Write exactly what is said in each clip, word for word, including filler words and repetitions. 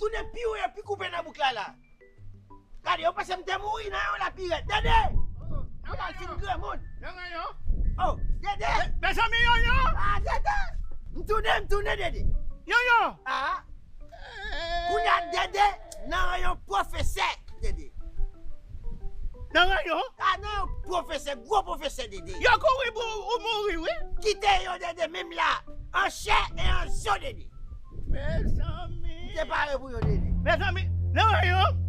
Tounen pi wo, pi koupe nan bouk la la. Gade, yo panse m te mouri nan yon lapirèt. Dede! Yo mal fin granmoun. Nan ranyon. Oh, Dede! Mezanmi, Yonyon! Ah, Dede! M tounen, m tounen, Dede. Yonyon! Ah! Kounye a Dede nan ranyon pwofesè, Dede. Nan ranyon? Ah, nan yon pwofesè, gwo pwofesè, Dede. Yo kouri pou ou mouri, wi. Kite yo, Dede, menm la. An chè e an zo, Dede. Mezanmi. M te pare pou yo, Dede. Mezanmi, nan ranyon.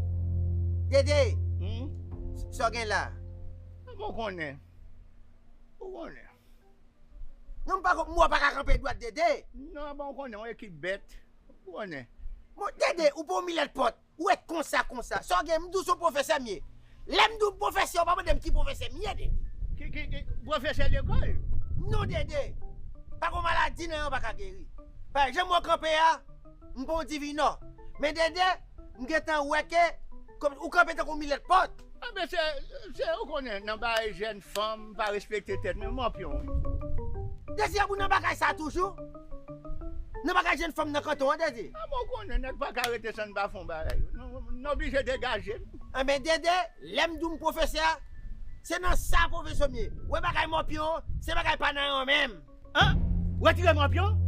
Dede, hmm? Sa w gen la? Mwen konnen. Ou konnen. Non, m pa konn, mwen pa ka kanpe dwat, Dede. Non, bon, ou konnen, yon ekip bèt. Ou konnen. Bon, Dede, ou pa yon milèt pòt. Ou wè konsa, konsa. Sa w gen, m di w se yon pwofesè m ye. Lè m di w m pwofesè, ou pa mande m ki pwofesè m ye, Dede. Ki, ki, ki, pwofesè lekòl? Non, Dede. Pa gen maladi nan yo pa ka geri. Pa jan mwen kanpe a, m pa yon divinò. Men Dede, m gentan wè ke kòm ou kanpe tankou milèt pòt. Anben, se, se, ou konnen, nan bagay jèn fanm, m pa respekte tèt mwen, mòpyon, wi. Dezi, ap ou nan bagay sa toujou? Nan bagay jèn fanm nan kanton an, Dezi? A, bon, ou konnen, nèg pa ka rete san n pa fè yon bagay. Nou, nou oblije degaje n. Anben, Dede, lè m di w m pwofesè a, se nan sa pwofesyon m ye. Ou wè bagay mòpyon an, se bagay pa nan yon menm. An? Retire mòpyon?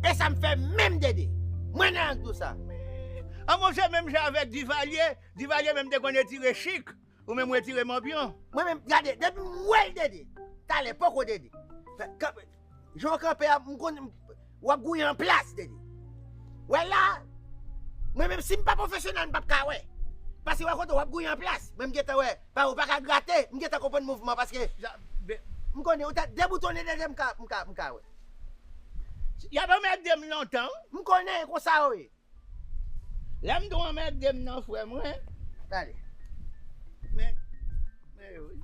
E sa m fè menm, Dede. Mwen nan ak tou sa. An, monchè, menm jan avèk Divalye, Divalye menm te konn retire chik. Ou menm retire mòpyon. Mwen menm, gade, depi m wè l, Dede. Talè, poko, Dede. Fè, kanpe. Jan w kanpe a, m konn, w ap gouye an plas, Dede. Wè la, mwen menm, si m pa pwofesyonèl, m p ap ka wè. Paske wè kote w ap gouye an plas. Mwen, m gentan wè. Pa, ou pa ka grate, m gentan konprann mouvman, paske m konnen, ou ta deboutonnen, Dede, m ka, m ka, m ka wè. Y ap anmède m lontan. M konnen, konsa yo ye. Lè m di w anmède m nan, frè mwen. Gade. Men, men yo, wi.